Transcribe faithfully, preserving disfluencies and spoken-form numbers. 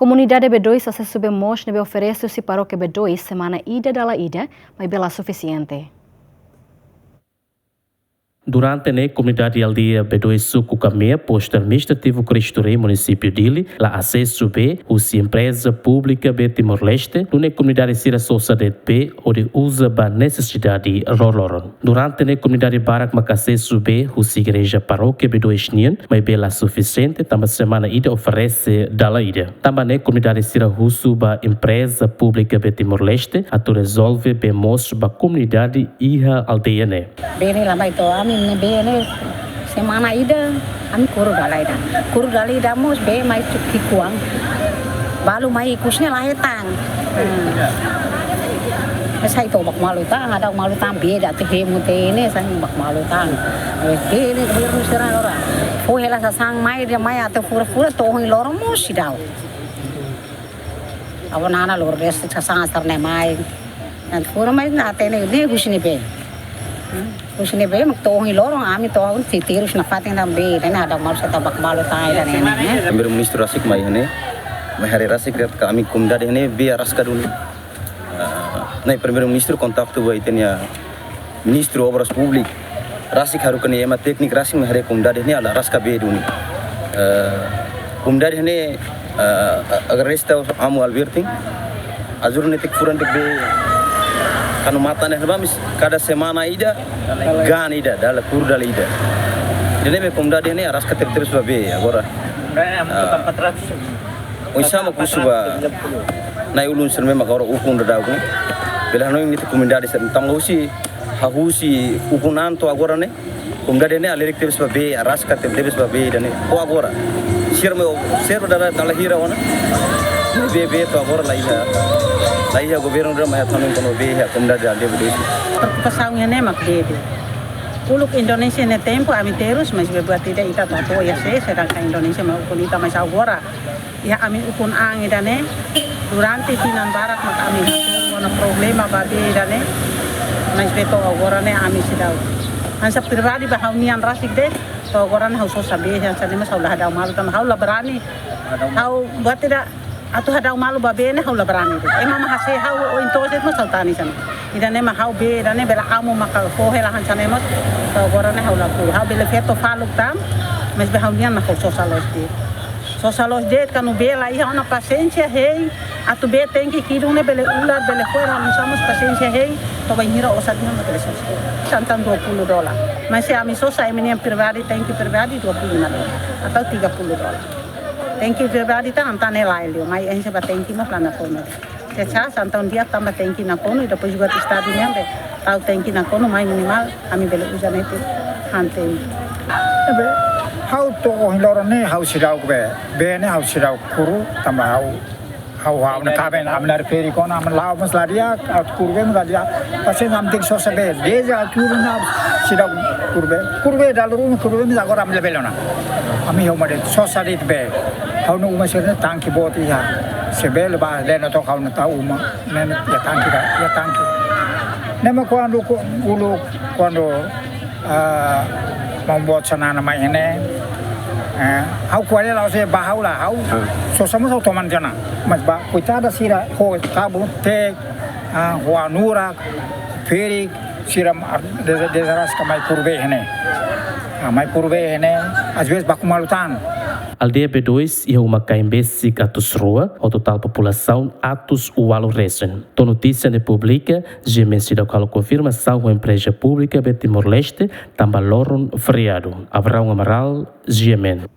Komunidade B dois asesu bee moos ne'ebé oferese husi parókia B dois semana ida dala ida, maibé la sufisiente. Durante ne'e, komunidade aldeia B dois, suku Kamea, postu administrativu Cristo Rei, munisípiu Dili, la asesu bee husi empreza públika bee Timor-Leste, nune'e komunidade sira sosa de'it bee hodi uza ba nesesidade loroloron. Durante ne'e, komunidade barak mak asesu bee husi igreja parókia B dois nian, maibé la sufisiente, tanba semana ida oferese dala ida. Tanba ne'e, komunidade sira husu ba empreza públika bee Timor-Leste atu rezolve bee moos ba komunidade iha aldeia ne'e. Bee ne'e la mai to'o ami-nia bee ne'e semana ida, ami kuru dala ida. Kuru dala ida mós bee mai ki'ikoan. Balu mai ikus ne'e la hetan. Hmm. Sai to'o bak malu tan, hadau malu tan bee atu hemu tiha ne'e, sai bak malu tan. Bee ne'e governu sira ora. Fó hela sasán mai, dehan mai atu fura-fura to'o ohin loron mós seidauk. Aban-bainrua loron de'it sasán sira-ne'e mai. Atu fura mai ne'e hatene ne'e husi ne'ebé. Hmm. Husi ne'ebé mak to'o ohin loron ami to'o ohin terus nafatin tan bee, dehan hadau malu sai to'o bak malu tan ida-ne'e, ne'e. Primeiru-Ministru rasik mai iha ne'e, mai haree rasik de'it katak ami komunidade iha ne'e bee araska duni. Ah, ne'e Primeiru-Ministru kontaktu ba ita-nia Ministru Obras Públikas, rasik haruka nia ema tékniku rasik mai haree komunidade ne'e la araska bee duni. Eh, komunidade ne'e, eh, agradese tau Amu Albertin, ajuda netik furan netik bee kanu matan ne'e ba mis kada semana ida, gaan ida, dala kuru dala ida. Ida-ne'ebé komunidade ne'e araska tebetebes ba bee, agora. Ah, oinsá mak husu ba na'i-ulun sira-ne'ebé mak agora ukun daudaun ne'e. Bele hanoin netik komunidade sira-ne'e tanba husi, hahú husi ukun an to'o agora ne'e. Komunidade ne'e halerik tebes ba bee, araska tebetebes ba bee ida-ne'e. To'o agora. Sira mai, sira dala, dala hira ona. Bee, bee to'o agora la iha. La iha governu ida mai hato'o hanoin kona-ba bee iha komunidade aldeia B dois. Preokupasaun iha ne'e mak bee, bee. Uluk Indonézia nia tempu ami terus, maibé buat ida ita atu hato'o iha sé, sedangkan Indonézia mai ukun ita, mais agora iha ami ukun an ida-ne'e, durante tinan barak mak ami hato'o ona problema ba bee ida-ne'e, maibé to'o agora ne'e ami seidauk. Hanesan pribadi ba ha'u-nian rasik de'it, to'o agora ne'e ha'u sosa bee, hanesan ne'e mós ha'u la hadau malu tanba ha'u la brani. Ha'u buat ida atu hadau malu ba bee ne'e ha'u la brani de'it. Ema mak hase'e ha'u oin to'os de'it mós ha'u tanis an. Ida-ne'e mak ha'u bee ida-ne'e bele Amu maka fó hela hanesan ne'e mós. To'o agora ne'e ha'u lakohi. Ha'u bele feto faluk tan, maibé ha'u-nian mak ha'u sosa loos de'it. Sosa loos de'it kanu bee la iha ona pasiénsia hein. Atu bee tenke kidun ne'e bele ular, bele fo'er, ha'u-nia mós pasiénsia hein. To'o bainhira osan ne'e mak bele sosa. Santan dua puluh dolar. Maibé se ami sosa ema-nia pribadi, tenke pribadi dua puluh lima dolar. Atau tiga puluh dolar. Tenke pribadi tan, tan ne'e lae liu, mai enxe ba tenke mós la nakonu. Se sa, santan di'ak tanba tenke nakonu, i depois juga Estadu nian be, tau tenke nakonu, mai minimal, ami bele uza netik han tenke. Be, ha'u to'o ohin loron ne'e, ha'u seidauk bee, bee ne'e ha'u seidauk kuru, tanba ha'u, ha'u, ha'u-nia kaben, ami-nia refere kona, ami la'o mós la di'ak, ha'u kuru bee mós la di'ak. Pasiénsia ami tenke sosa bee, dezde ha'u kuru ona, seidauk kuru bee. Kuru bee dala ruma, kuru bee, mais agora ami labele ona. Ami ha'u made sosa de'it bee. Ha'u-nia uma sira-ne'e tanke boot iha. Se bee la ba, leno to'o ha'u-nia tau uma. Ne'e iha tanke ka, iha tanke. Ne'e mak kuandu ku, uluk, kuandu, ah, maun boot Xanana mai iha ne'e. Eh, ha'u kuare la, se ba ha'u la, ha'u. Hmm. Sosa mós ha'u toman tiha ona. Mais ba, koitada sira, ho kabu, te, ah, ho anurak, ferik, sira ma-, deza-, dezaraska mai kuru bee iha ne'e. Ah, mai kuru bee iha ne'e, às vezes baku malu tan. Aldeia B dois iha uma-kain besik atus rua, ho totál populasaun atus ualu resin. To'o notísia ne'e publika, GMN seidauk halo konfirmasaun ho empreza públika bee Timor-Leste, tanba loron feriadu. Abraão Amaral, GMN.